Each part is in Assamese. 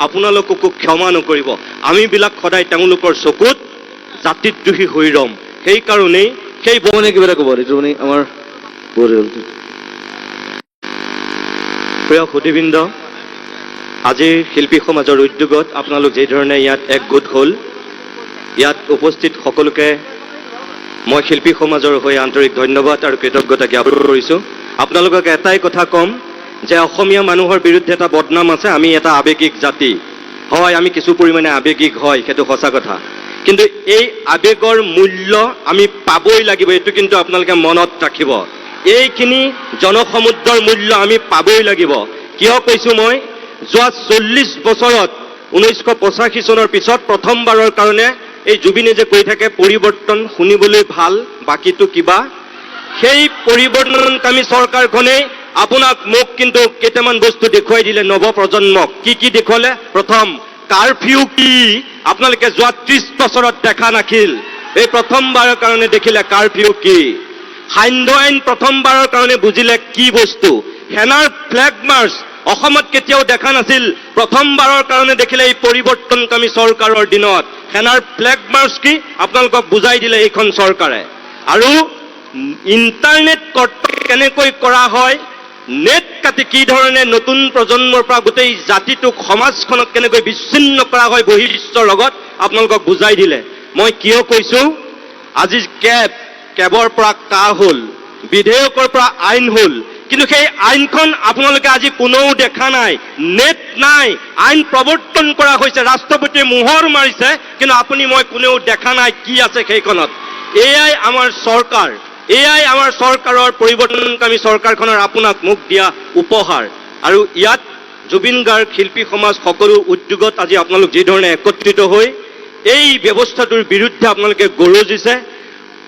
আপোনালোককো ক্ষমা নকৰিব। আমিবিলাক সদায় তেওঁলোকৰ চকুত জাতিদ্ৰোহী হৈ ৰম। সেইকাৰণেই সেই মানে কিবা এটা ক'ব, এইটো মানে আমাৰ বহুত হৈ গ'ল। প্ৰিয় সুধীবৃন্দ, আজিৰ শিল্পী সমাজৰ উদ্যোগত আপোনালোক যিধৰণে ইয়াত একগোট হ'ল, ইয়াত উপস্থিত সকলোকে মই শিল্পী সমাজৰ হৈ আন্তৰিক ধন্যবাদ আৰু কৃতজ্ঞতা জ্ঞাপন কৰিছোঁ। আপোনালোকক এটাই কথা ক'ম যে অসমীয়া মানুহৰ বিৰুদ্ধে এটা বদনাম আছে, আমি এটা আৱেগিক জাতি হয়। আমি কিছু পৰিমাণে আৱেগিক হয়, সেইটো সঁচা কথা। কিন্তু এই আৱেগৰ মূল্য আমি পাবই লাগিব, এইটো কিন্তু আপোনালোকে মনত ৰাখিব। এইখিনি জনসমুদ্ৰৰ মূল্য আমি পাবই লাগিব। কিয় কৈছোঁ মই? যোৱা 40 বছৰত 1985 চনৰ পিছত প্ৰথমবাৰৰ কাৰণে এই জুবিনে যে কৈ থাকে, "পৰিৱৰ্তন শুনিবলৈ ভাল, বাকীটো কিবা", সেই পৰিৱৰ্তনকামী চৰকাৰখনেই আপোনাক মোক কিন্তু কেইটামান বস্তু দেখুৱাই দিলে নৱপ্ৰজন্মক। কি কি দেখুৱালে? প্ৰথম, কাৰফিউ কি আপোনালোকে যোৱা 30 বছৰত দেখা নাছিল। এই প্ৰথমবাৰৰ কাৰণে দেখিলে কাৰফিউ কি। সান্ধ্য আইন প্ৰথমবাৰৰ কাৰণে বুজিলে কি বস্তু। সেনাৰ ফ্লেগ মাৰ্চ অসমত কেতিয়াও দেখা নাছিল, প্ৰথমবাৰৰ কাৰণে দেখিলে এই পৰিৱৰ্তনকামী চৰকাৰৰ দিনত। সেনাৰ ফ্লেগ মাৰ্চ কি আপোনালোকক বুজাই দিলে এইখন চৰকাৰে। আৰু ইণ্টাৰনেট কৰ্তন কেনেকৈ কৰা হয়, নেট কাটি কি ধৰণে নতুন প্ৰজন্মৰ পৰা গোটেই জাতিটোক, সমাজখনক কেনেকৈ বিচ্ছিন্ন কৰা হয় বহিৰ্বিশ্বৰ লগত, আপোনালোকক বুজাই দিলে। মই কিয় কৈছো? আজি কেবৰ পৰা কা হ'ল, বিধেয়কৰ পৰা আইন হ'ল, কিন্তু সেই আইনখন আপোনালোকে আজি কোনেও দেখা নাই। নেট নাই। আইন প্ৰৱৰ্তন কৰা হৈছে, ৰাষ্ট্ৰপতিয়ে মোহৰ মাৰিছে, কিন্তু আপুনি মই কোনেও দেখা নাই কি আছে সেইখনত। এয়াই আমাৰ চৰকাৰ, এয়াই আমাৰ চৰকাৰৰ, পৰিৱৰ্তনকামী চৰকাৰখনৰ আপোনাক মোক দিয়া উপহাৰ। আৰু ইয়াত জুবিন গাৰ্গ, শিল্পী সমাজ, সকলো উদ্যোগত আজি আপোনালোক যিধৰণে একত্ৰিত হৈ এই ব্যৱস্থাটোৰ বিৰুদ্ধে আপোনালোকে গৰজিছে,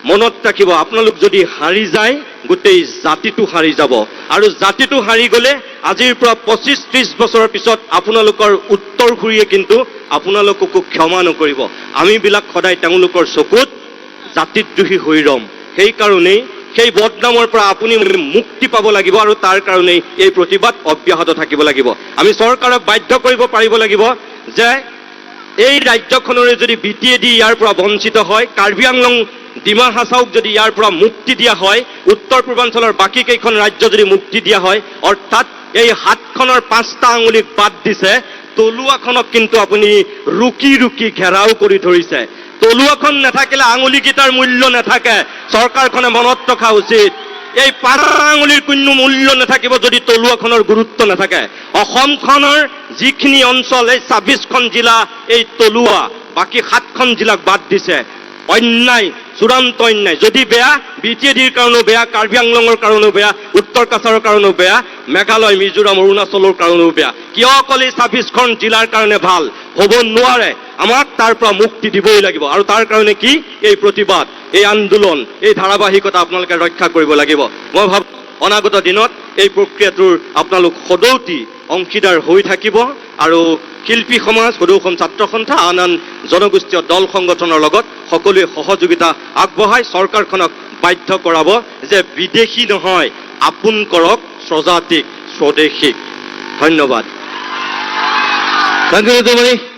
মনত ৰাখিব, আপোনালোক যদি হাৰি যায়, গোটেই জাতিটো হাৰি যাব। আৰু জাতিটো হাৰি গ'লে আজিৰ পৰা 25-30 বছৰৰ পিছত আপোনালোকৰ উত্তৰসূৰীয়ে কিন্তু আপোনালোককো ক্ষমা নকৰিব। আমিবিলাক সদায় তেওঁলোকৰ চকুত জাতিদ্ৰোহী হৈ ৰম। সেইকাৰণেই সেই বদনামৰ পৰা আপুনি মুক্তি পাব লাগিব আৰু তাৰ কাৰণেই এই প্ৰতিবাদ অব্যাহত থাকিব লাগিব। আমি চৰকাৰক বাধ্য কৰিব পাৰিব লাগিব যে এই ৰাজ্যখনৰে যদি বিটিএডি ইয়াৰ পৰা বঞ্চিত হয়, কাৰ্বি আংলং, ডিমা হাছাওক যদি ইয়াৰ পৰা মুক্তি দিয়া হয়, উত্তৰ পূৰ্বাঞ্চলৰ বাকী কেইখন ৰাজ্য যদি মুক্তি দিয়া হয়, অৰ্থাৎ এই হাতখনৰ পাঁচটা আঙুলিক বাদ দিছে, তলুৱাখনক কিন্তু আপুনি ৰুকি ৰুকি ঘেৰাও কৰি ধৰিছে। তলুৱাখন নাথাকিলে আঙুলিকেইটাৰ মূল্য নাথাকে। চৰকাৰখনে মনত ৰখা উচিত, এই পাঁচ আঙুলিৰ কোনো মূল্য নাথাকিব যদি তলুৱাখনৰ গুৰুত্ব নাথাকে। অসমখনৰ যিখিনি অঞ্চল, এই 26খন জিলা এই তলুৱা, বাকী সাতখন জিলাক বাদ দিছে। অন্যায়, চূড়ান্ত অন্যায়। যদি বেয়া, বিটিএডিৰ কাৰণেও বেয়া, কাৰ্বি আংলঙৰ কাৰণেও বেয়া, উত্তৰ কাছাৰৰ কাৰণেও বেয়া, মেঘালয়, মিজোৰাম, অৰুণাচলৰ কাৰণেও বেয়া। কিয় অকল এই 26খন জিলাৰ কাৰণে ভাল হ'ব নোৱাৰে? আমাক তাৰ পৰা মুক্তি দিবই লাগিব। আৰু তাৰ কাৰণে কি এই প্ৰতিবাদ, এই আন্দোলন, এই ধাৰাবাহিকতা আপোনালোকে ৰক্ষা কৰিব লাগিব। মই ভাবোঁ, অনাগত দিনত এই প্ৰক্ৰিয়াটোৰ আপোনালোক সদৌতি অংশীদাৰ হৈ থাকিব আৰু শিল্পী সমাজ, সদৌ অসম ছাত্ৰ সন্থা, আন আন জনগোষ্ঠীয় দল সংগঠনৰ লগত সকলোৱে সহযোগিতা আগবঢ়াই চৰকাৰখনক বাধ্য কৰাব যে বিদেশী নহয়, আপোন কৰক স্বজাতিক, স্বদেশীক। ধন্যবাদ। Thank you, Nitumoni.